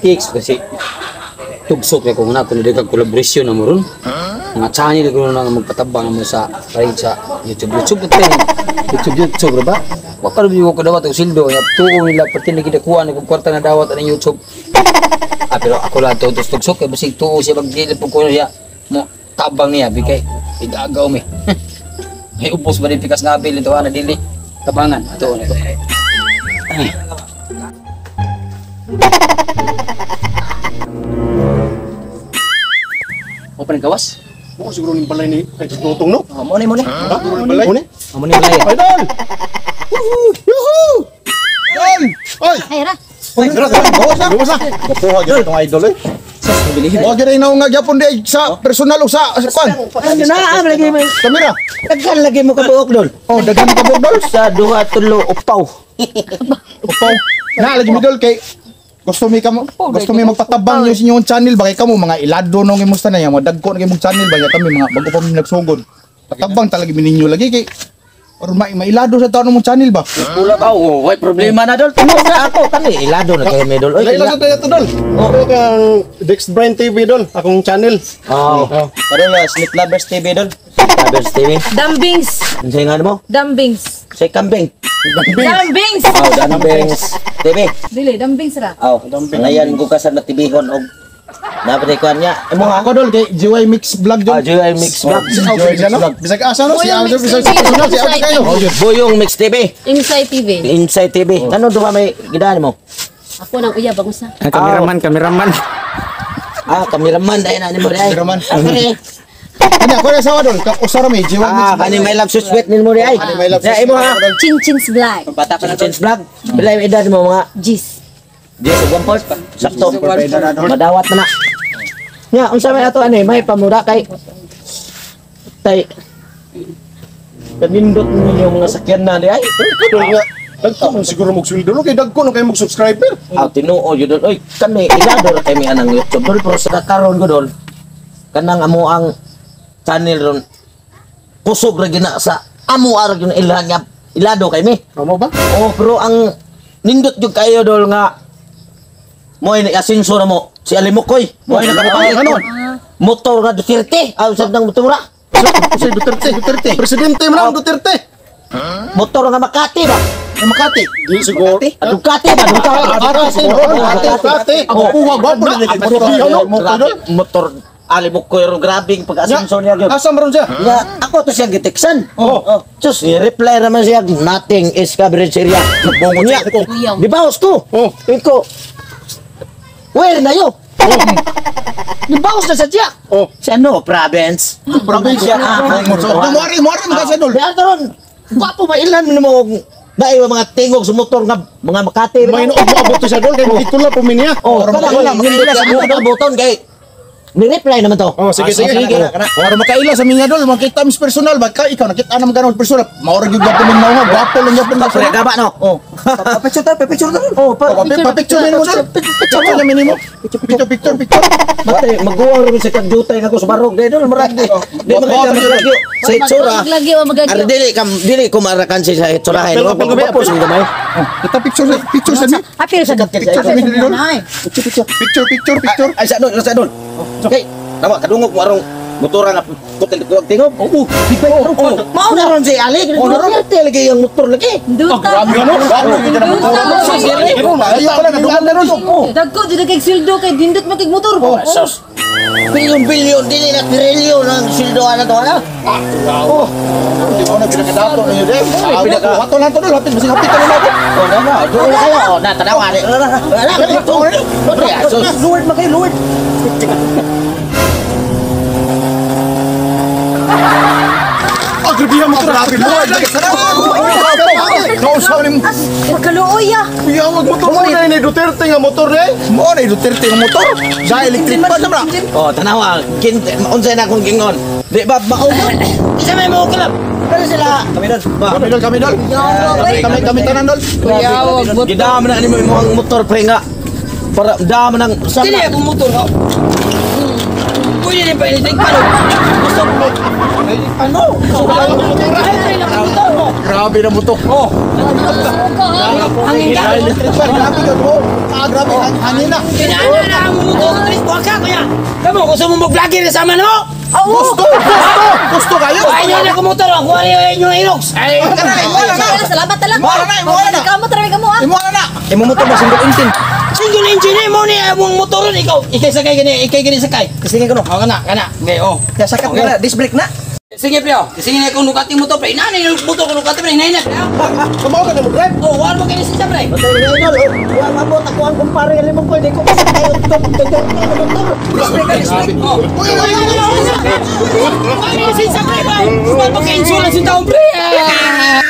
Text kasi tugsok kay kung na kuno kag collaboration na mo ron. Mga channel ko na magpatabang mo sa paring sa YouTube YouTube pa YouTube YouTube ba? Wa ka rin ko dawat og sildo ya tuo nila perti lagi dakuan og kwarta na dawat ang YouTube. Ah, pero ako lang to tugsok kay basig tuo siya magdili pug ko siya mo tabang niya bigay igagaw mi. May ubos ba din pikas nga abil ito ana dili tabangan ato na to. Ay. Open gawas? Mo siguro ning balay ni ay tutong no. Oh, mo ni mo ni. Siguro ning balay. Mo ni balay. Idol. Yuhu! Idol! Oy! Ay ra. Oy, dara dara. Gawas na. Gawas na. Mapuha gyud itong idol oy. Wa gyud na nga gyapon di sa personal o sa kwan. Ano na, lagi mo. Kamera. Daghan lagi mo kabuok dol. Oh, daghan ka buok dol. Sa duha tulo upaw. Upaw. Na lagi mi dol kay gusto mi kamo, gusto mi magpatabang yung inyong channel ba kay kamo mga ilado nung imusta na yan, mga dagko na imong channel ba kami mga bago pa mi nagsugod. Patabang talaga mi ninyo lagi kay or mailado sa taon mong channel ba. Pula ba oh, way problema na dol. Tungod na ako kani ilado na kay mi dol. Oy, ilado tayo to dol. Ako kang Dex Brain TV dol, akong channel. Oh. Karon na Snake Lovers TV dol. Lovers TV. Dambings. Unsay nga mo? Dambings. Say kambing. Dambings. Oh, Dambings TV. Dili, dambings ra. Oh, ngayon ko ka sa natibihon og napatay kuan niya. Imo ha? Ako dol kay GY Mix Vlog dol. Ah, GY Mix Vlog. GY Mix Vlog. Bisag asa no si Aljo bisag sa personal si Aljo kayo. Boyong Mix TV. Inside TV. Inside TV. Ano duha may gidaan mo? Ako nang uyab ang usa. Kameraman, kameraman. Ah, kameraman dai na nimo dai. Kameraman. Ano ako na sawa dol, usa ra may GY Mix. Ah, kani may love sweet nimo dai. Kani may love Ya, imo ha. Chin Chin's Vlog. Bata pa na Chin's Vlog. Pila yung edad mo mga? Gis. Jis, one fourth. Sakto. Madawat na na. Nya, unsa may ato ani may pamura kay tay kanindot ninyo mga sakyan na di ay. Dol nga. Dagko man siguro mo sweldo no kay dagko no kay mo subscriber. Ah, tinuod yun dol. Oy, kami ilado ra kay mi anang YouTube dol pero sa karon ko dol. Kanang amo ang channel ron kusog ra gina sa amo ara gyud ilhan nga ilado kay mi. Amo ba? Oh, pero ang nindot jud kayo dol nga mo ay asenso na mo si Alimukoy. Mo ay nakapalit. Ano? Motor nga Duterte. Ah, usab ng motor ra. Si Duterte, Duterte. Presidente man ang Duterte. Motor nga Makati ba? Makati. Di siguro. Ah, Ducati ba? Ducati. Ducati, Ducati. Ako puwa gwapo na motor. Motor Alimukoy ro grabing pag-asenso niya gyud. Asa maron siya? Ya, ako to siyang giteksan. Oh. Sus, reply naman siya, nothing is coverage area. Nagbongo Niya. siya. Di ba ko? Oh. Iko. Where na yo? Di ba na sa siya? Oh. Siya no, province. Province. Siya, ah, Muari, muari mo kasi dol. Di ron. Gwapo ba ilan mo na mga tingog sa motor nga mga Makati. May noog mo abot siya dol kay itula po mi niya. Oh, kana makaila sa motor buton kay ni-reply naman to. Oh, sige sige. Ora makaila sa minya dol, makita mis personal ba ka ikaw nakita na magano personal. Maura gyud gyapon ning naunga, gwapo lang gyapon Pre, gaba no. Oh. Pa-picture ta, pa-picture ta. Oh, pa Pa picture nimo dol. Picture na minimo. Picture picture picture. Matay, maguwang rin sa kagdutay nga ko sa barog. Dahil doon, marag. Di makita maglagyo. Sa itsura. Maglagyo o Ar magagyo. dili kam dili ko marakan sa itsura. Apel, apel, apel. Gwapo sa gamay. Kita picture picture sa mi. Apil sa Picture sa mi dol. Ay. Picture picture picture. Ay sa doon, sa doon. Okay. Tawa kadungog mo arong motora nga putil ko tingog. Oo, big bike. Oh, mao na ron si Ali. Duterte lagi yung motor lagi. Duta. Grabe ano? Grabe gyud na motor. Ayo pala nadungan na ron. Dagko jud kay sweldo kay dindot man kay motor. Oh, sus. Bilyon-bilyon dili na trilyon ang sildoan na to ana. Oh. Di ba na pinakadato na yun eh. Wato lang to dol, hapit basig hapit na natin. Oh, na na, doon na kayo. Oh, na tanawa ni. Wala, sus. Luward man kayo, luward. Ah, grabe ang motor. Grabe mo. Nausaw ni Kaluoy ah. Piyawag motor mo na ni Duterte nga motor eh. mo na Duterte nga motor. Sa electric pa sa bra. Oh, tanawa. Unsay na akong gingon. Di ba mao? Isa may mo kalab. Pero sila. Kami dol. Kami dol, kami dol. Kami kami tanan dol. Gidam na nimo imong motor pre nga. Para dam nang sama. Dili akong motor ha. Pwede rin pa electric pano. Gusto mo. Ano? Ay, lang motor mo. Grabe. Grabe na mo to. Oh. Hangin ka. Electric fan, grabe ka bro. Ah, grabe, hangin na. Kinana na ang motor sa tres buwaka kuya. Kamo gusto mo mag-vlogger sama no? Gusto, gusto, gusto kayo. Ay nyo na ko motor, ako ani inyo Hilux. Ay, Kana na, imuha na na. Salamat talaga. Imuha na, imuha na. Kamo talaga kamo ah. Imuha na na. Imo mo to ba single engine? Single engine eh mo ni among motor ron ikaw. Ikay sakay gani, ikay gani sakay. Sige ko no. Oh, kana, kana. Okay, oh. Ya sakat Okay. na, disc brake na. Sige pre, oh. Sige na kung nukati motor pre. Inani yung motor kung nukati pre, hinay na. Pre, oh. Kamaw ka na mo drive. Oh, wala mo kini siya pre. Patay na idol. Wa mabot ako ang kumpare limong ko, di ko kayo top top top. Disc brake ka, disc brake. Oh. Uy, uy, uy, uy, uy. Wala mo kini siya pre. Wala mo kay insurance yung taon pre. Ah.